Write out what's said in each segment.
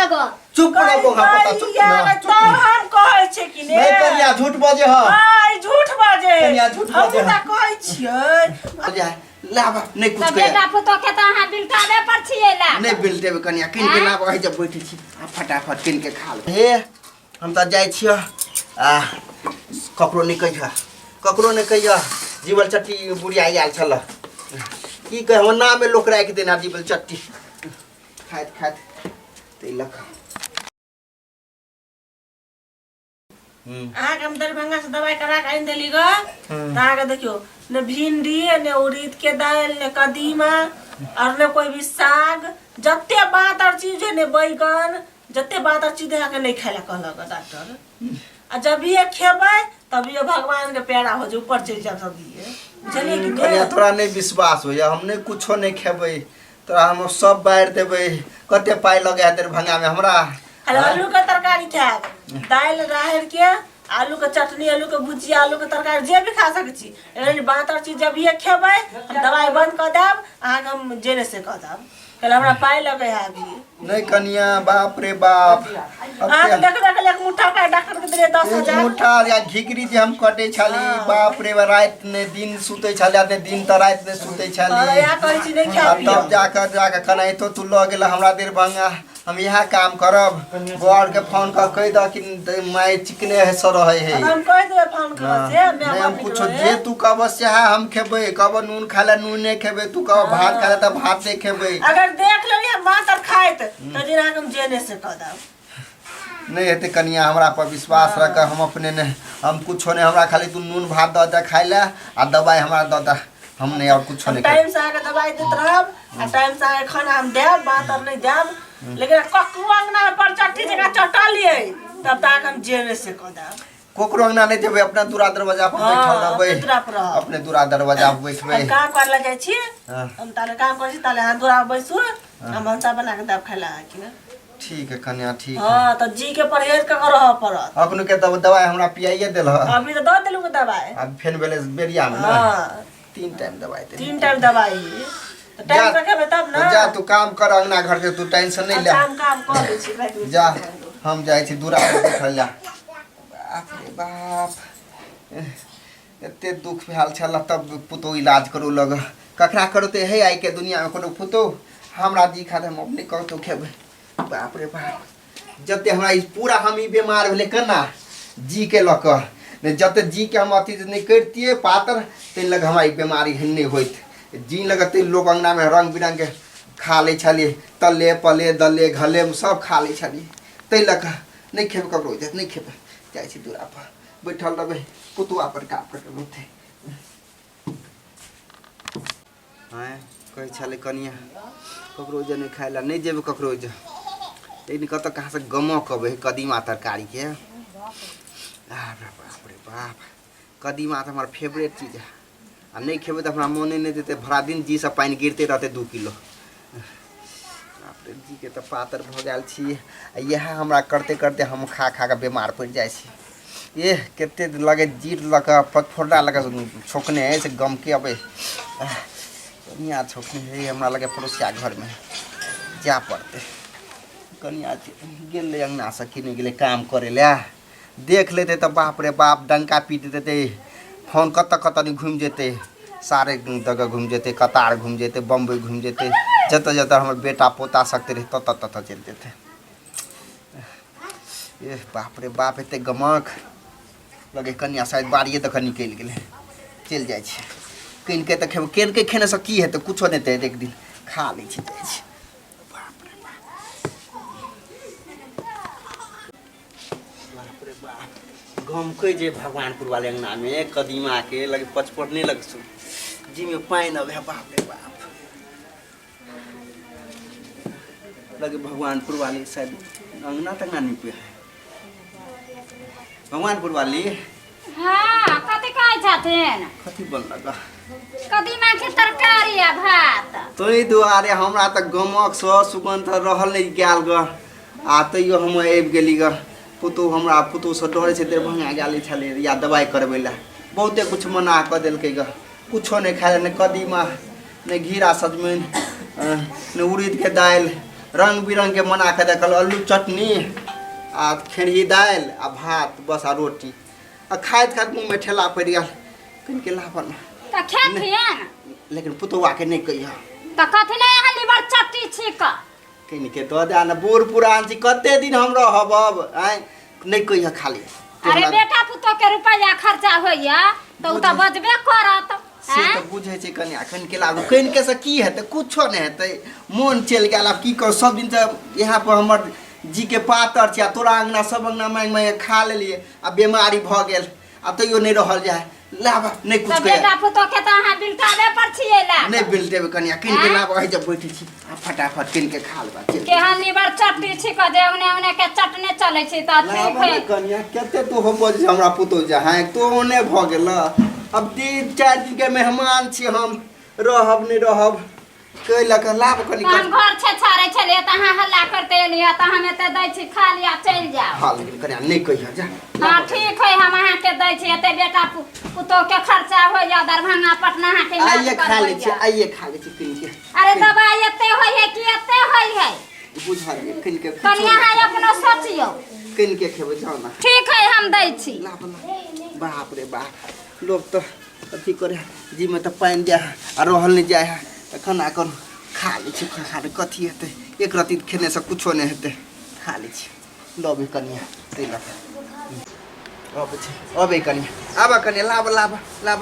लगो चुप रह बोगा पता चुप ना चुप तब हम कहै छियै कि ने नहीं कन्या झूठ बजे ह हां ई झूठ बाजे कनिया झूठ बाजे हम तऽ कहै छियै जा लाब नहीं कुछ तऽ कहे बेटा पुतोह के तऽ अहाँ बिलटाबे पर छियै ला नहीं बिल देबै कनिया किन के लाब अहीं जब बैठे छी आ फटाफट किन के खा ले हे हम तऽ जाइ छियै आ ककरो नहि कहिह ककरो नहि कहिह जीवल चट्टी बुढ़िया आयल छल की कह हमर नामे लोक राखि देना जीवल चट्टी खाइत खाइत ताहि लऽ कऽ अहाँके हम दरभंगा से दवाई करा के आनि देली ग तऽ अहाँके देखियौ ने भिंडी ने उड़ीद के दालि ने कदीमा और ने कोई भी साग जते बात और चीज है ने बैगन जते बात और चीज है अहाँके नहीं खाय ला कहलक डॉक्टर आ जब ये खेबै तब ये भगवान के प्यारा हो जे ऊपर चलि जाब सब ये बुझलियै कि कनिया नहि तोरा नहि विश्वास होइए हम नहि कुछो नहि खेबै तोरा हम सब बारि देबै कते पाइ लगै है दरभंगामे हमरा खाली आलू के तरकारी खायब दालि राहरि के आलू के चटनी आलू के भुजिया आलू के तरकारी जे भी खा सकै छी लेकिन बात और चीज जब ये खेबै हम दवाई बंद कऽ देब अहाँके हम जे ने से कऽ देब कल हमरा पाइ लगै है अभी नहीं कनिया बाप रे बाप अहाँ तऽ देखबे केलियै एक मुठ्ठा पाइ डॉक्टर के देलियै दस एक हजार मुठ्ठा या घिघरी जे हम कटे छली बाप रे बा राति ने दिन सुते छली आ ने दिन तऽ राति ने सुते छली इएह कहै छी नहि आ खाय तब पियब जाकर जाकर कनाहितो तू लऽ गेल हमरा दरभंगा हम इएह काम करब बड़ के फोन कऽ कहि दह कि माय चिकने है सर रहे है हम कहि देबै फोन कऽ से माय नहीं हम बाप कुछो जे तू कहब सएह हम खेबै कहब नून खाय ला नून नहि खेबै तू कहब भात खाय ला तऽ भात नहि खेबै अगर देख लेबै हम भात आर खाइत तऽ दिन अहाँके हम जे नहि से कऽ देब नहि हेतै कनिया हमरा पर विश्वास रख हम अपने नहि हम कुछो नहि हमरा खाली तू नून भात दऽ दे खाय ला आ दवाइ हमरा दऽ दे हम नहि और कुछो हम नहि खेबै टाइम से अहाँके दवाइ दैत रहब आ टाइम से अहाँके खाना हम देब बात आर नहि देब लेकिन ककरो अंगना में पर चट्टी जकाँ चटलियै तब तऽ अहाँके हम जे नहि से कऽ देब ककरो अंगना नहि जेबै अपना दूरा दरवाजा पर हाँ, बैठल रहबै अपने दूरा पर रहब। अपने दूरा दरवाजा पर बैठबै हम काम कर ला जाइ छी हाँ। हम ताले काम करै छी ताले अहाँ दूरा पर बैसू हम भनसा बना के देब खाय ला अहाँके ठीक है कन्या ठीक है हाँ तऽ जी के परहेज कऽ के रहऽ पड़त अखन के दवा दवाइ हमरा पियाइए देल ह अभी तऽ दऽ देलहुँ दवाइ आब फेन भेलै बेरिया मे ना हाँ तीन टाइम दवाइ दे तीन टाइम दवाइ तऽ टाइम से खेबै तब ना जा तू काम कर अंगना घर के तू टेंशन नहीं ले काम काम कऽ लै छी रातिमे जा हम जाइ छी दूरा पर बैठल जा बाप रे बाप एते दुख भेल छल तब पुतोह इलाज करू लग ककरा करते है आइ के दुनिया में कोनो पुतोह हमरा जी खाते हम अपने कतौ खेबै बाप रे बाप जते हमरा ई पूरा हम ई बीमार भेलै केना जी के लऽ कऽ नहि जते जी के हम अथी नहि करितियै पातर ताहि लग हमरा ई बीमारी एहन नहि होइत जी लग ते लोक अङ्गनामे रङ्ग बिरङ्गके खा लै छलियै तले पले दले घले सब खा लै छलियै ताहि लऽ कऽ नहि खेबै ककरो इज्जत नहि खेबै जाइ छी दूरापर बैठल रहबै पुतुआ पर काम करबै बहुते आँय कहै छलै कनिया ककरो जे नहि खाय लए नहि जेबै ककरो जे लेकिन कतऽ कहाँसँ गमक अबै है कदीमा तरकारीके बाप रे बाप कदीमा तऽ हमर फेवरेट चीज है आ नहि खेबै तऽ हमरा मोने नहि देतै भरा दिन जीसँ पानि गिरते रहतै 2 किलो। बाप रे, जीके तऽ पातर भऽ गेल छी आ इएह हमरा करते करते हम खा खा कऽ बीमार पड़ि जाइ छी। एह, कते लगे जीर लऽ कऽ पचफोरना लऽ कऽ छौंकने हइ से गमके अबै। कनिया छौंकने हइ हमरा लगे पड़ोसिया घरमे जाय पड़तै। कनिया गेलै अङ्गनासँ कि नहि गेलै काम करै लए? देख लेतै तऽ बाप रे बाप डंका पीट देतै। फोन कतऽ कतऽ नहि घुमि जेतै, सारे जगह घुमि जेतै, कतार घुमि जेतै, बम्बई घुमि जेतै, जतऽ जतऽ हमर बेटा पोता सकते रहै ततऽ ततऽ चलि जेतै। एह बाप रे बाप, एते गमक लगे। कनिया शायद बाड़िए दऽ कऽ निकलि गेलै। चलि जाइ छै कीन के तऽ खेबै। कीन के खेनेसँ की हेतै? कुछो नहि हेतै। एक दिन खा लै छी, जाइ छी। बाप रे बाप, बाप रे बाप, गमकै जे भगवानपुर वाले अंगनामे कदीमाके लगे पचपड़ने लगसू जीमे पानि अबै है। बाप रे बाप, लगे भगवानपुर वाली शायद अंगना तंगना नहीं पे है। भगवानपुर वाली। हाँ, कथी कहै छथिन? कथी बनलक? कदीमा के तरकारी आ भात। ताहि दुआरे हमरा तऽ गमक सँ सुगन्ध रहल नहि गेल ग, आ तैयो हम आबि गेली ग। पुतोहु हमरा पुतोहुसँ डरै छै। दरभंगा गेल छलै या दवाइ करबै लए, बहुते कुछ मना कऽ देलकै ग। कुछो नहि खाय लए, नहि कदीमा, नहि घिरा सजमनि, नहि उड़ीदके दालि, रंग बिरंग के बना के देखल आलू चटनी आ खेरही दालि आ भात बस आ रोटी आ खाइत खाइत मुँह में ठेला पड़ि गेल कनिके लाबऽ ने। तऽ खेथिन। लेकिन पुतौआ के नहि कहिह। तऽ कथी लए अहाँ लीवर चट्टी छी कऽ? कनिके दऽ दे ने, बूढ़ पुरान छी, कते दिन हम रहब अब आँय, नहि कहिह खाली। अरे बेटा पुतोह के रुपैआ खर्चा होइया तऽ ओ तऽ बजबे करत। से आँय? तऽ बुझै छै कनि अखन के लागू कनिके से की हेतै, कुछो नहि हेतै, मोन चलि गेल। आब की करू, सब दिन तऽ यहाँ पर हमर जी के पातर छै आ तोरा अङ्गना सब अङ्गना माँगि माँगि खा लेलियै आ बेमारी भऽ गेल, आब तैयो नहि रहल जाय। लाब नहि कुछ तऽ कहे। बेटा पुतोह के तऽ अहाँ बिलटाबे पर छियै ला। नहि बिलटेबै कनिया, कीन के आँय? लाब, अहि जब बैठे छी आ फटाफट कीन के खा लेबा चल। केहन लीवर चट्टी छी कऽ जे ओने ओने के चटने चलै छी तऽ लाब ठीक ने है। कनिया, कते तू हो बजै हमरा पुतोह जे हाँ तो ओने भऽ गेल। अब 3-4 दिन के मेहमान छी हम, रहब नहि रहब कै लऽ कऽ लाब कनि। तऽ हम घर छे छाड़ै छलियै तऽ अहाँ हल्ला करते एलियै तऽ हम एते दै छी, खा लिअ चलि जाउ। हाँ लेकिन कनिया नहि कहिह जा। हाँ ठीक है, हम अहाँके दै छी। एते बेटा पुतोह के खर्चा होइया दरभंगा पटना अहाँके इलाज आइए खा लै छी। करबैया। आइए खा लै छी कीन के। अरे दबाई एते होइ है कि एते होइ है? बुझलियै कीन के। कनि अहाँ अपनो सोचियौ। कीन के खेबै, जाउ ने। ठीक है, हम दै छी। लाब लाब। बाप रे बाप, लोग तऽ अथी करे जीमे तऽ पानि जाइ है आ रहल नहि जाइ है तऽ केना करू, खा लै छी। खा ले, कथी हेतै, एक रत्ती खेनेसँ कुछो नहि हेतै। खा लै छी। लबै कनिया ताहि लऽ कऽ अबै छै, अबै कनिया, आबऽ कनिया, लाब लाब लाब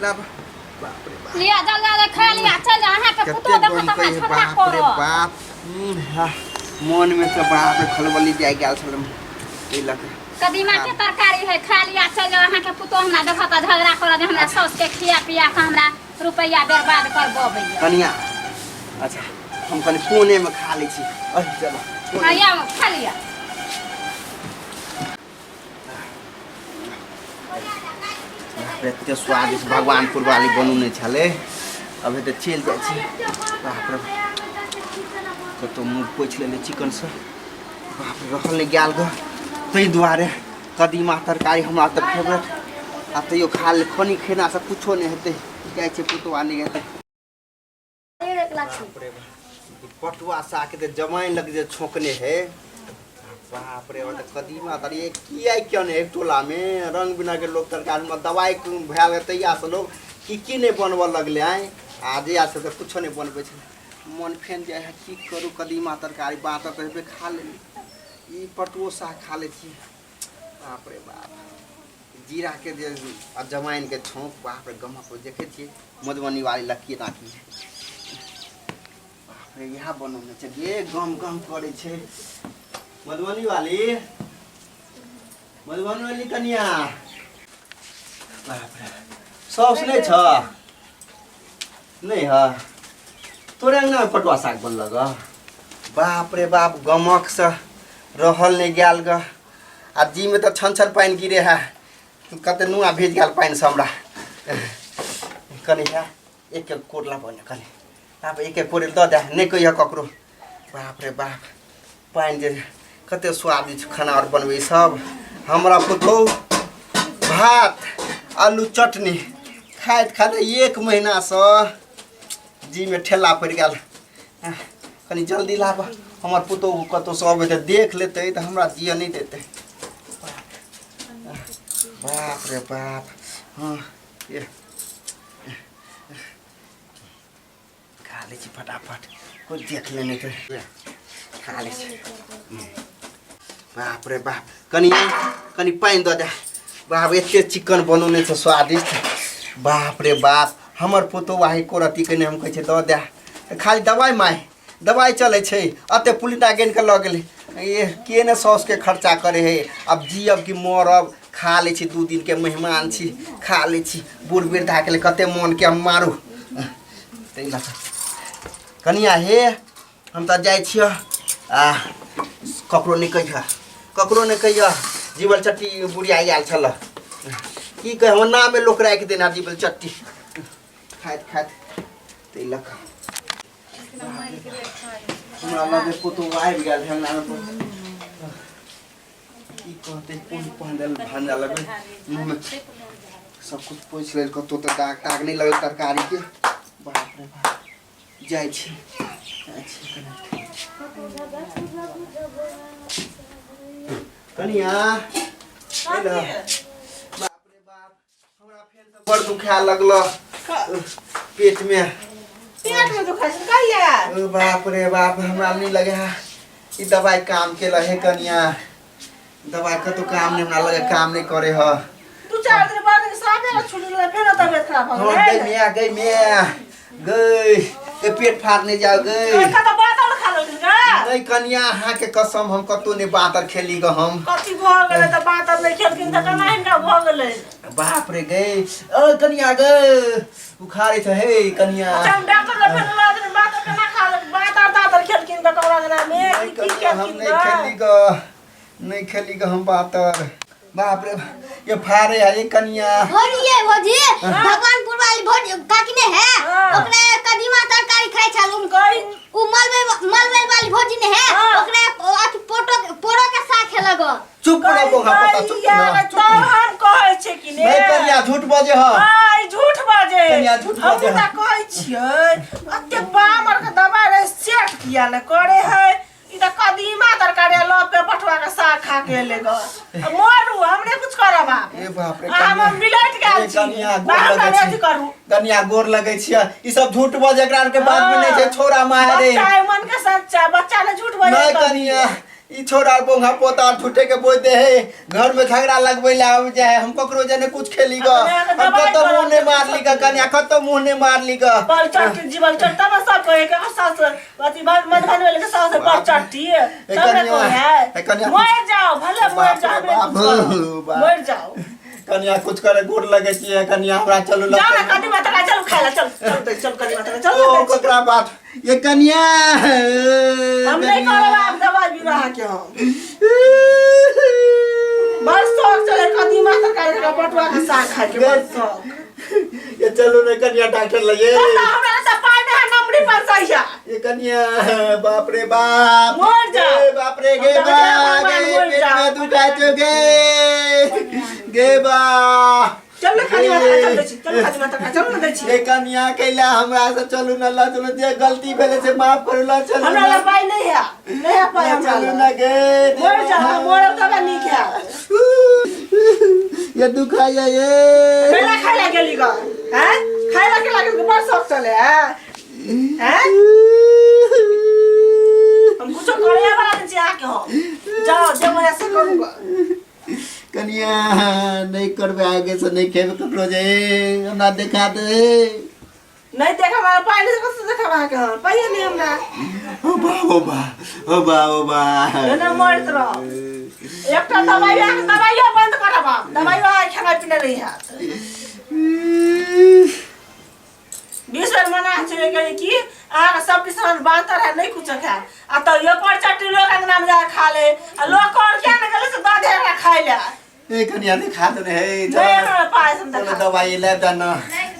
लाब। बाप रे बाप। लिअ जल्दी जल्दी खा लिअ चलि जाउ। अहाँके कते पुतोह देखत गम हमरा कहै। झगड़ा बाप रे करत। बाप, हा, मोनमे तऽ बाप रे खलबली जाइ गेल छल एहि लऽ कऽ। कदीमा के तरकारी है, खा लिअ चलि जाउ। अहाँके पुतोह हमरा देखत तऽ झगड़ा करत जे हमरा साउस के खिया पिया कऽ हमरा रुपैआ बर्बाद करबबैया। कनिया अच्छा, हम कनि कोनेमे खा लै छी। अहि चल। आइया खा लिअ। एते स्वादिष्ट भगवानपुर वाली बनौने छलै। अभी तऽ चलि जाइ छी। बाप रे, कतौ मुँह पोछि लेलै चिकनसँ। बाप रे, रहल नहि गेल गऽ, ताहि दुआरे कदीमा तरकारी हमरा तऽ फेवरेट आ तैयो खा ले। कनि खेनासँ कुछो नहि हेतै। जाइ छै पुतौआ नहि हेतै। बाप रे बाप, पटुआ साग के जमाइन लग जे छौंकने है। बाप रे, तऽ कदीमा तर किया क्यों नहीं एक टोला में रंग बिरंग के लोग तरकारी में दवाई भए गेल तहियासँ लोग की की नहि बनबऽ लगलै। आँय, आ जहियासँ तऽ कुछो नहि बनबै छै, मन फेन जाइ है। की करू, कदीमा तरकारी बाँतर तऽ हेबे, खा लेली। ई पटुओ साग खा लै छी। बाप रे बाप, जीरा के जे आ जमाइन के छौंक, बाप रे, गमक देखै छियै मधुबनी वाली लक्की नाकी। बाप रे, इएह बनौने छै गे, गम गम करै छै। मधुबनी वाली, मधुबनी वाली कनिया, बाप रे, सौस नहि छ नहि ह तोरे अङ्गनामे पटुआ साग बनलक ग? बाप रे बाप, गमकसँ रहल नहि गेल ग। आ जीमे तऽ छन छन पानि गिरे है, कते नुआ भीज गेल पानिसँ हमरा। कनि है एक एक कोर लाबऽ ने कनि, आब एक एक कोर दऽ दे, नहि कहिह ककरो। बाप रे बाप, पानि जे कते स्वादिष्ट खाना आओर बनबै सब। हमरा पुतहु भात आलू चटनी खाइत खाइत एक महीनासँ जीमे ठेला पड़ि गेल। कनि जल्दी लाबऽ, हमर पुतहु कतहुसँ अबै तऽ देख लेतै तऽ हमरा जिअ नहि देतै। बाप रे बाप, हँ ए खा लै छी फटाफट, कोइ देख लेने तऽ खा लै छी। बाप रे बाप, कनि कनि पानि दऽ दे। बाप, एते चिकन बनौने छै स्वादिष्ट। बाप रे बाप, हमर पुतहु आइ एको रत्ती के नहि। हम कहै छियै दऽ दे, खाली दवाइ माय दवाइ चलै छै। एते पुलिंदा गेन के लऽ गेलै, ये के ने सौसके खर्चा करे है। अब जियब कि मरब, खा लै छी, 2 दिन के मेहमान छी, खा लै छी। बूढ़ वृद्धाके लेल कते मोनके हम मारू ताहि लऽ कऽ। कनिया हे, हम तऽ जाइ छियह आ ककरो नहि कहिह, ककरो नहि कहिह। जीवल चट्टी बुढ़िया आयल छल की कह, हमर नामे लोक राखि देना जीवल चट्टी खाइत खाइत। ताहि लऽ कऽ हमरा लगे पुतहु आबि गेल है अंगनामे, की कहतै, कोन पहनल भांजा लगै मुँहमे सब कुछ पोछि लेल, कतहु तऽ दाग ताग नहि लगै तरकारीके। बाप रे बाप, जाइ छी, जाइ छी कनि। कनिया बाप रे बाप, हमरा फेर से बड़ दुखाए लगल पेट में। पेट में दुखाइ छै कहिया? ओ बाप रे बाप, हमरा नहीं लगे है ई दवाई काम के है कनिया। दवाई कतो काम नहीं, हमरा लगे काम नहीं करे है। दू चार दिन बाद साफे के छुटल रहे, फेर तबियत खराब हो हम गेलै। गई मिया, गई मिया, गई के पेट फाड़ने जाओ गई। कतऽ बादल खा लेलखिन गा? नहीं कनिया, अहाँ के कसम, हम कतो नहीं बादल खेली ग हम। कथी भऽ गेलै तऽ बादल नहि खेलखिन तऽ केना हिनका भऽ गेलै? बाप रे गई, ओ कनिया गई, उखाड़े छ हे कनिया। अच्छा, हम डॉक्टर लग फेर लऽ गेलियै, बादल केना खा लेलखिन? बादल तादल खेलखिन तऽ ककरो अंगना मे नहीं की कनिया, हम खेलखिन नहीं गा? खेली ग, नहीं खेली ग हम बातर। बाप रे, ये फाड़े है ये कनिया। भौजी ये भौजी, भगवानपुर वाली भौजी काकी ने है, हाँ। ओकरा कदीमा तरकारी खाइ छल। गई। उ मलबे मलबे वाली भौजी ने है, हाँ। ओकरा अथी पोटो पोरो के साग खेलक। चुप रहो बोगा पता, चुप ना, चुप तब ना। हम कहै छियै कि ने नहीं कनिया, झूठ बजे ह। हाँ, ई झूठ बाजे। कनिया, झूठ बाजे। हम तऽ कहै छियै अते बामर के दबाई रहे सेट किया ने करे है। ई तऽ कदीमा तरकारी आ लऽ के पटुआ के साग खा के एलै ग। आ मरू, हम नहि कुछ करब आब। ए बाप रे। आ हम कनिया। मिलट गेल ए छी। कनिया, गोर बाहर लगै नहि छी। अथी करू। कनिया, गोर लगै छियै, ई सब झूठ बजे, एकरा आर के बात में नहीं छै। छोरा मारे। बच्चा है मन के सच्चा, बच्चा ने झूठ बजे। नहीं कनिया, ई छोरा बोंगा पोता झूठे के बोल दे है, घर में झगड़ा लगबै ला आबि जाए है। हम ककरो जने कुछ खेली ग, अपने आके हम दबाई कतौ करब। मुंह नहीं मारली ग कनिया, कतौ मुंह नहीं मारली ग। बल चट्टी जीवल चट्टा में सब कहे के सास अथी मधुबनी वाले के सास बड़ चट्टी तब ने कनिया, कोई है। ए कनिया, मर जाओ भले, मर जाओ, बाप रे हमरे बाप, कुछ करो। बाप। मर जाओ। कनिया, कुछ करे गोर लगे छियै कनिया, हमरा चलू। जाओ ना, कदीमा तका चल खाय ला, चल चल दे, चल कदीमा तका चल। ओ दे, चल। ककरा बात ये कनिया। हम नहीं करब आब दवाई भी रहा के। हम बड़ शौक चले कदीमा तरकारी का बटुआ के साग खाय के, बड़ शौक। ये चलू ने कनिया, डॉक्टर लगे। कतऽ हमरा तऽ पाइ नहि है, नमरी पर सहिया। ये कनिया, बाप रे बाप। मर जा। ए बाप रे, गे हम तऽ बा भगवान, गे मर पेट जा। में दुखा छो गे, गे बा। चल ने कदीमा तका चल दै छी, चल कदीमा तका चल ने दै छी। ये कनिया, कैला हमरा से चलू न, ल चलू, जे गलती भेलै से माफ करू, ल चलू। हमरा न। लग पाइ नहि है, नहि है पाइ ल हमरा चलू लग। न गे। मर जा, हम मरब तबे नीक है। ये दुखा ये ये। कैला खाय ला गेली ग हैं? खाय ला के लागल, बड़ शौक चले है हैं। हम कुछो करे वाला नहीं छी आके, हम जाओ जे मजा से करू ग। कनिया, नहीं करबै, आगे से नहीं खेबै ककरो, जे हमरा देखा दे। नहीं देखा हमारा पाइ नहीं, कतऽ देखा अहाँके हम पाइए नहीं हमरा। ओ बा, ओ बा, ओ बा, ओ बा। एना मरैत रह। एकटा दवाई अहाँके, दवाइयो बंद करब आब, दवाइयो अहाँ खेनाइ पिनाइ नहीं हैत। 20 बेर मना छै गेलै कि अहाँके सब किछु सामान बाँतर है, नहीं कुछो खायब, आ तैयो पर चट्टी लोक अंगना में जाके खा ले, आ लोक और किया ने गेलै से दऽ दे एकरा खाय ले। ए कनिया, देखा दे हे। नहीं हमरा पाइ से हम चलो देखा। दवाई लाबि दे न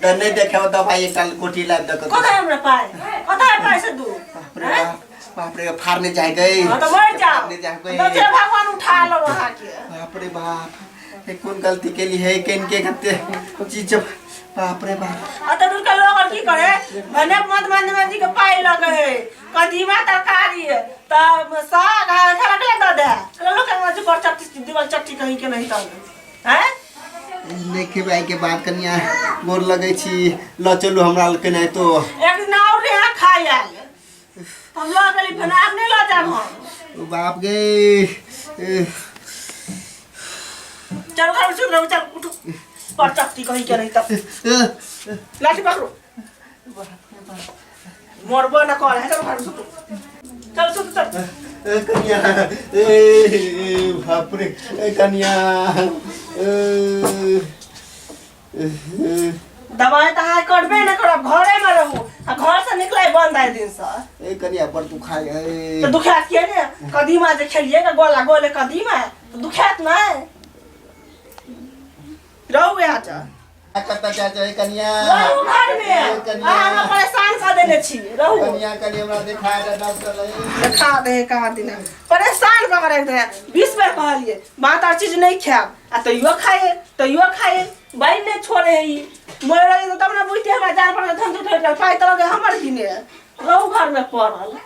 तऽ नहीं देखे, दवाई एकटा गोटी लाबि दे कतौ। कतऽ हमरा पाइ, कतऽ है पाइ से दू? बाप रे बाप, बाप रे, फाड़ने जाय गई। हाँ तऽ मरि जाओ। फाड़ने जाय गई। तऽ जे भगवान उठा लो अहाँके। बाप रे बाप, ये कोन गलती केली है केन के कते चीज, बाप रे बाप। आ तऽ दूरके लोग आर की करे भने मधुबनी में जी के पाइ लगे है कदीमा तरकारी तब साग आ खाना के दऽ दे लोग के मजे पर चट्टी दीवाल चट्टी कहीं के नहीं तब हैं। नहीं खेबै के बाद कनिया, गोर लगै छी, ल चलू हमरा लग केनाहितो तो। एक दिन और रहे खाइ आयल, हम लऽ गेली, फेर आब नहीं लऽ जाब हम। ओ बाप गे ए, चल घर में सुन रहो, चल उठो, पर चट्टी कहीं के नहीं तब। ए, लाठी पकड़ो, मरबो न कर है। चल घर में सुतो, चल सुतो, चल। ए कनिया, ए ए, बाप रे, ए कनिया, ए, ए, दवाई तऽ अहाँ करबे नहि करब, घरे में रहू आ घर से निकले बंद आइ दिन से। ए कनिया, बड़ दुखाय है। तऽ दुखायत किए ने? कदीमा जे खेलियै ने, गोला गोले कदीमा तऽ दुखायत नहि? रहू यहाँ जा। कतऽ जाइ छै कनिया? रहू घर में। ए कनिया। अहाँ हमरा परेशान कऽ देने छी, रहू। कनिया, कनि हमरा देखा दे डॉक्टर लग। देखा दे कहाँ दिन परेशान कऽ के राखि दे। 20 बेर कहलियै माता चीज नहि खायब, आ तैयो खाए, तैयो खाए, बहि नहि छोड़े है ई। मरे रही तब ने बुझते, हमरा जान पर धन झूठ पाइ तऽ लगे हमर किने। रहू घर में पड़ल।